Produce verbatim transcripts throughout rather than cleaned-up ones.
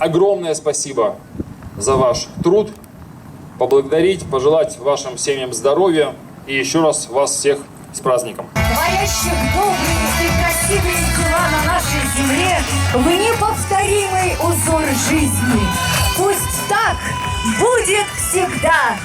Огромное спасибо за ваш труд. Поблагодарить, пожелать вашим семьям здоровья и ещё раз вас всех с праздником. Творящих добрые и красивые дела на нашей земле, в неповторимый узор жизни. Пусть так будет всегда.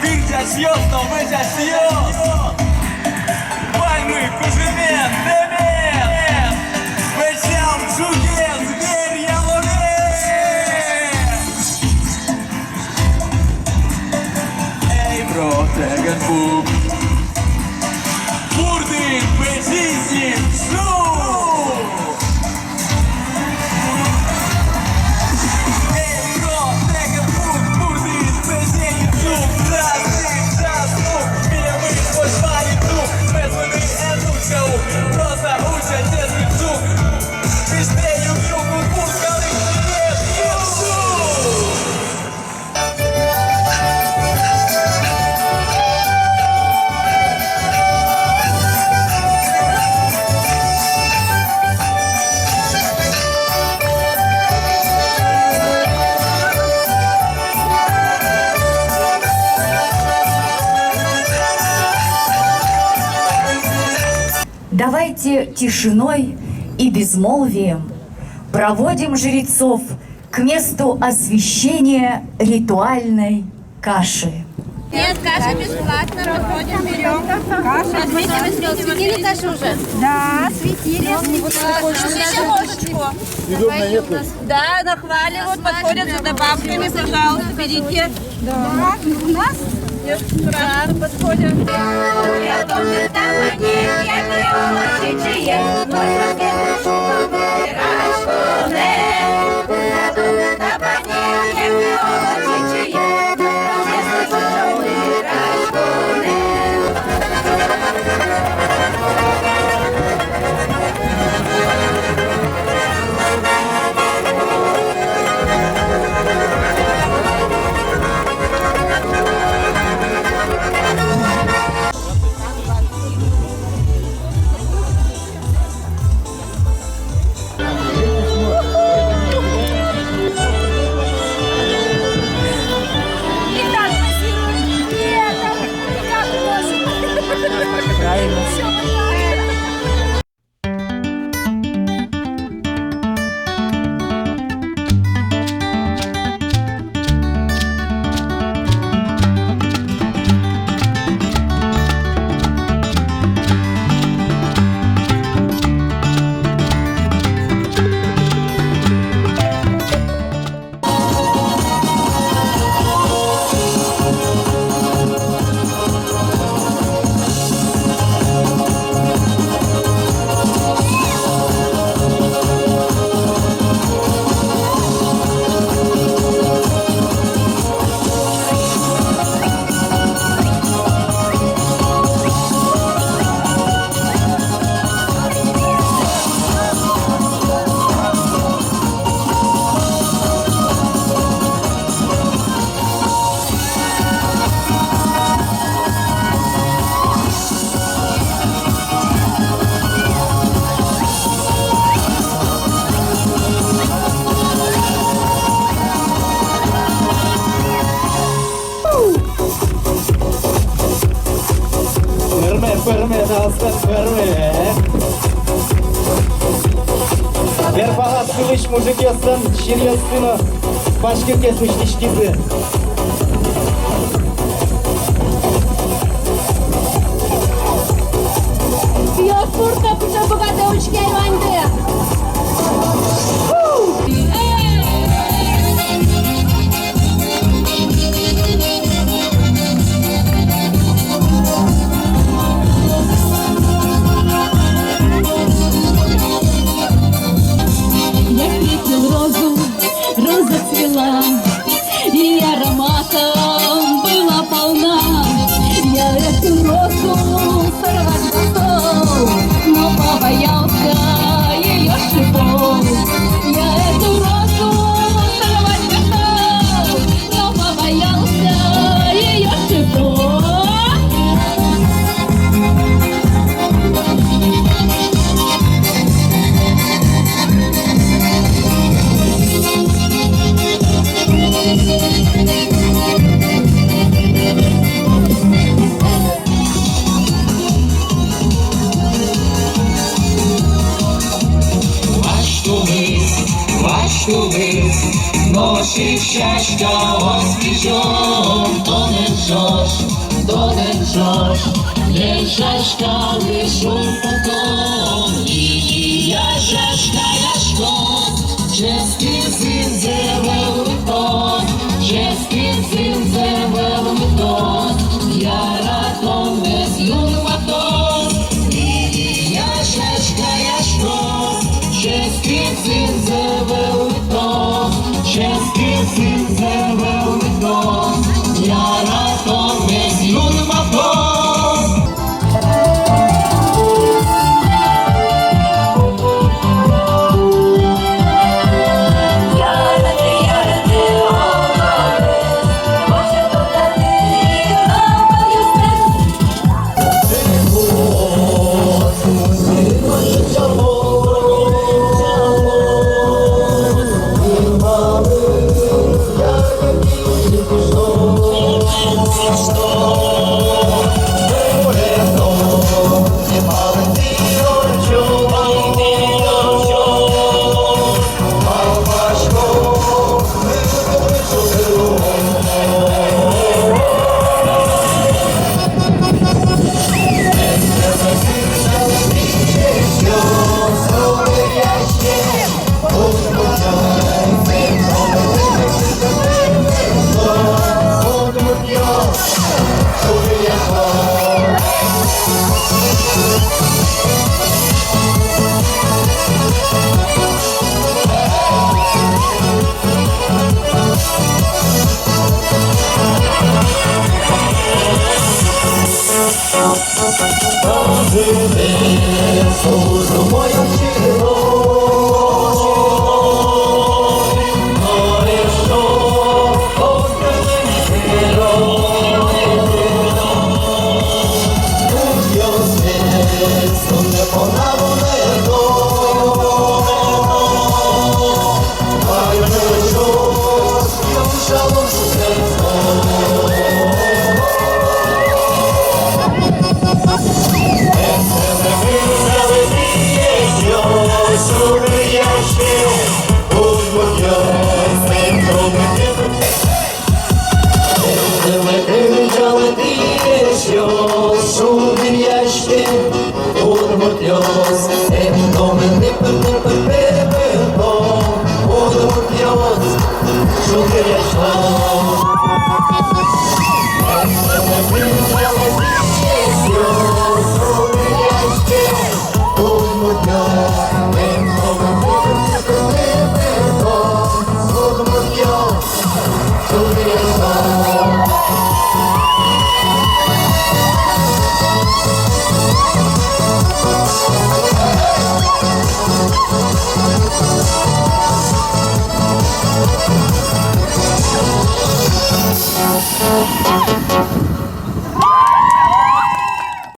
Кырӟасьёс но вӧзясьёс! Ваньмы кужымен, дэмен! Вӧсям ӝугез, зверь ялонэн! Эй, бро, тегын пук! Бурдын, вӧзизы, шу! Давайте тишиной и безмолвием проводим жрецов к месту освящения ритуальной каши. Нет, каша бесплатно, подходим, берём. Каша. Возьмите, возьмите. Светили кашу уже? Да, светили. Ещё ложечку. Да, нахваливают, подходят за добавками, пожалуйста, берите. Да, у нас. Нет, сразу подходят. Правильно. Пӧрме, пӧрме, таослэн пӧрме. Вербалас кылысь мужикъёслэн синъёссы но паськыт ке сусьтӥськизы. Пиос куртка пыӵа быгатэ, учке ай ваньды. Я встретил розу, роза цвела, и аромат Сяськаос кизён тонэн ӵош, тонэн ӵош. Эн сяськалэсь ум потэ, Лидия сяськаяськод. Ческыт синзэ вӧлмытоз, ческыт синзэ вӧлмытоз, яратонэз юнматоз. Лидия сяськаяськод, ческыт синзэ вӧлмытоз, ческыт синзэ вӧлмытоз, яратонэз юнматоз.